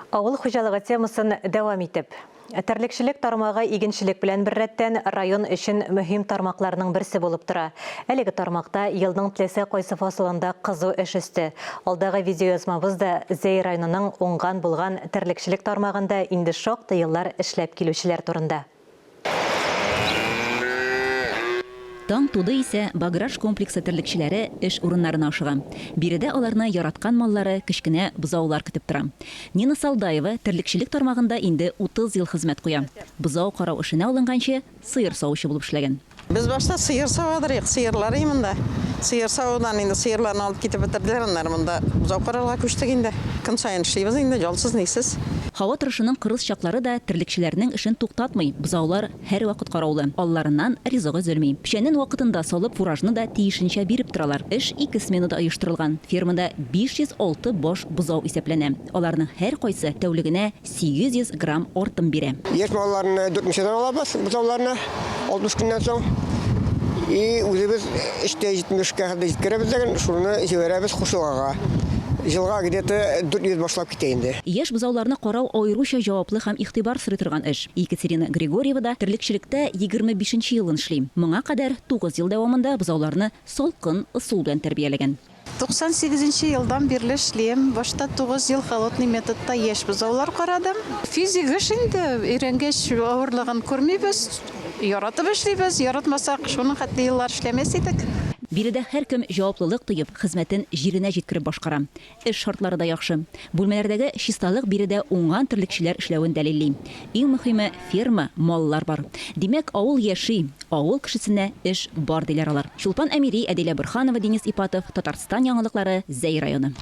Авыл хуҗалыгы темасын дәвам итеп. Терлекчелек тармагы игенчелек белән беррәттән район өчен мөһим тармакларның берсе булып тора. Әлеге тармакта елның теләсә кайсы фасылында кызу эш өсте. Алдагы видеоязмабыз да Зәй районының уңган-булган терлекчелек тармагында инде шактый еллар эшләп килүчеләр турында. Таң туды исә, Баграж комплексы терлекчеләре эш урыннарына ашыга. Биредә аларны яраткан маллары, кечкенә бозаулар көтеп тора. Нина Салдаева терлекчелек тармагында инде 30 ел хезмәт куя. Бозау карау эшенә алынганчы, сыер савучы булып эшләгән. Без башта сыер савадыр идек, сыерлар и монда. Сыер савудан инде сыерларны алып китеп бетерделәр, аннары монда бозау карарга күчтек инде. Көн саен эшлибез инде, ялсыз, нисез. Һава торышының кырыс чаклары да терлекчеләрнең эшен туктатмый, бозаулар һәрвакыт караулы, алларыннан ризык өзелми. Печәнен вакытында салып, фуражны да тиешенчә биреп торалар. Эш ике сменада оештырылган. Фермада 506 баш бозау исәпләнә. Аларның һәркайсы тәүлегенә 800 грамм артым бирә. Яшь малларны 4 мешәдән алабыз, бозауларны 60 көннән соң. И үзебез 3 тә 70 кә хәтле җиткерәбез дә, шуны җибәрәбез Кушылгага. Елга где-то 400 башлап китә инде. Яшь бозауларны карау аеруча җаваплы һәм игътибар сорый торган эш. Екатерина Григорьева да терлекчелектә 25 нче елын эшли. Моңа кадәр тугыз ел дәвамында бозауларны салкын ысул белән тәрбияләгән. 98 нче елдан бирле эшлим. Башта тугыз ел холодный методта яшь бозаулар карадым. Физик эш инде, өйрәнгәч авырлыгын күрмибез. Яратып эшлибез, яратмасак, шуның хәтле еллар эшләмәс идек. Биредә һәркем җаваплылык тоеп, хезмәтен җиренә җиткереп башкара. Эш шартлары да яхшы. Бүлмәләрдәге чисталык биредә уңган терлекчеләр эшләвен дәлилли. Иң мөхиме, ферма, маллар бар. Димәк, авыл яши, авыл кешесенә эш бар, диләр алар. Чулпан Әмири, Әдилә Борһанова, Денис Ипатов, Татарстан яңалыклары, Зәй районы.